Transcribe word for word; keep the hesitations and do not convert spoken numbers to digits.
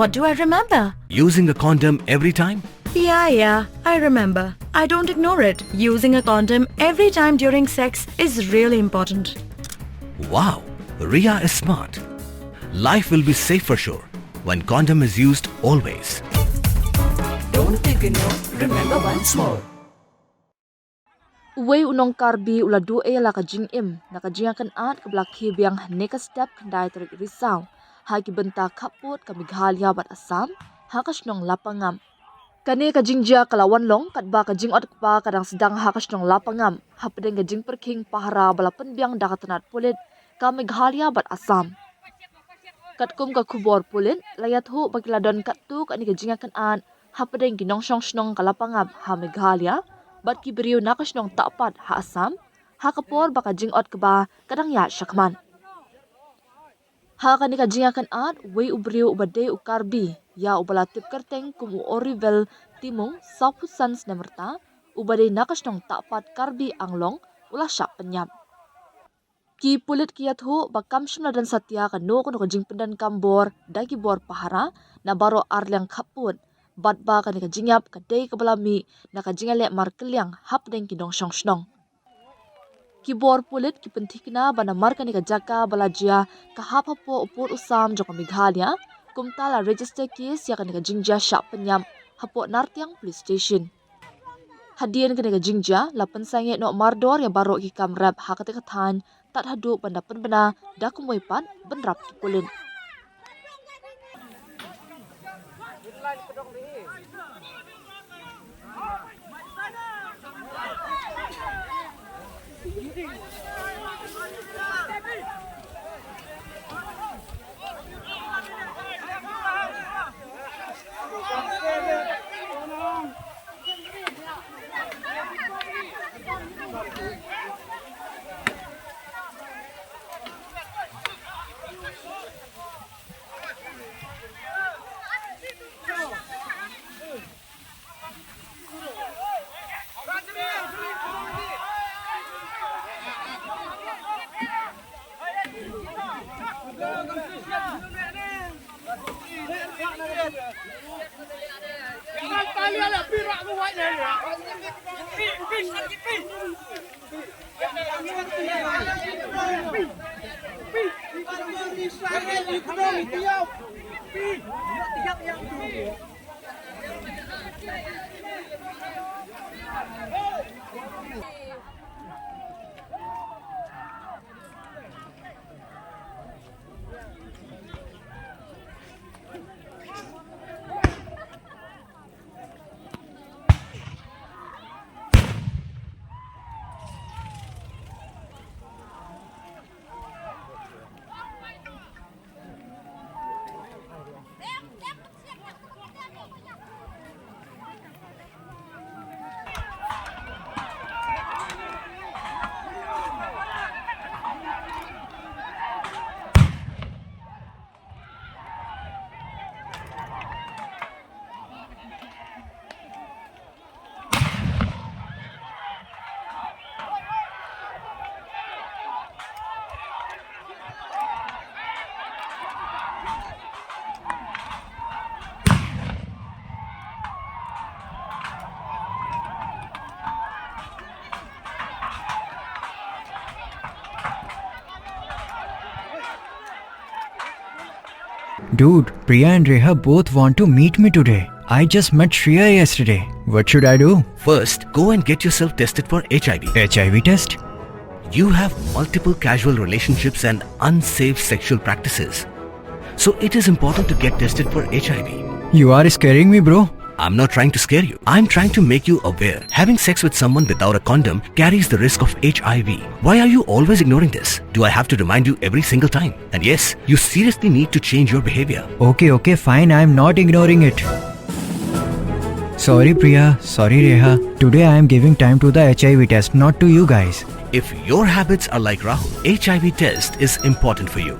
What do I remember? Using a condom every time? Yeah, yeah, I remember. I don't ignore it. Using a condom every time during sex is really important. Wow, Ria is smart. Life will be safe for sure when condom is used always. Don't ignore, remember once more. Uwei u nong Karbi u la duh ïa la ka jingim na ka jingïakynad kaba la khie biang hynne ka step khyndai tarik Risaw ha ki bynta khappud ka Meghalaya bad Assam ha ka shnong Lapangap. Kane ka jingjia ka la wan long katba ka jingot kba ka dang sdang ha ka shnong Lapangap hapdeng ka jingpyrkhing pahara ba la pynbiang da ka tnat pulit ka Meghalaya bad Assam. Katkum ka khubor pulit la ïathuh ba ki la don katto katne ka jingïakynad hapdeng ki nongshong shnong ka Lapangap ha Meghalaya bad ki briew na ka shnong Tahpat ha Assam ha ka por ba ka jingot kba ka dang ïaid shakhmat. Ha kane ka jingïakynad, uwei u briew uba dei u Karbi ïa uba la tip kyrteng kum u Orivel Timung, sawphew san snem rta, uba dei na ka shnong Tahpat Karbi Anglong, u la shah pynïap. Ki pulit ki ïathuh ba kam shym la don satia kano kano ka jingpyndonkam bor da ki bor pahara na baroh arliang khappud bad ba kane ka jingïap ka dei kaba la mih na ka jingïaleh markylliang hapdeng ki nongshong shnong. Ki bor pulit ki pynthikna ba namar kane ka jaka ba la jia ka hap hapoh u pud u sam jong ka Meghalaya, kumta la register case ïa kane ka jingjia shah pynïap hapoh Nartiang Police Station. Hadien kane ka jingjia la pynsangeh noh mardor ïa baroh ki kam rep ha kata ka thaiñ tad haduh ban da pynbna da kumwei pat bynrap ki pulit. Dude, Priya and Reha both want to meet me today. I just met Shreya yesterday. What should I do? First, go and get yourself tested for H I V. H I V test? You have multiple casual relationships and unsafe sexual practices. So it is important to get tested for H I V. You are scaring me, bro. I'm not trying to scare you. I'm trying to make you aware. Having sex with someone without a condom carries the risk of H I V. Why are you always ignoring this? Do I have to remind you every single time? And yes, you seriously need to change your behavior. Okay, okay, fine. I'm not ignoring it. Sorry, Priya. Sorry, Reha. Today I am giving time to the H I V test, not to you guys. If your habits are like Rahul, H I V test is important for you.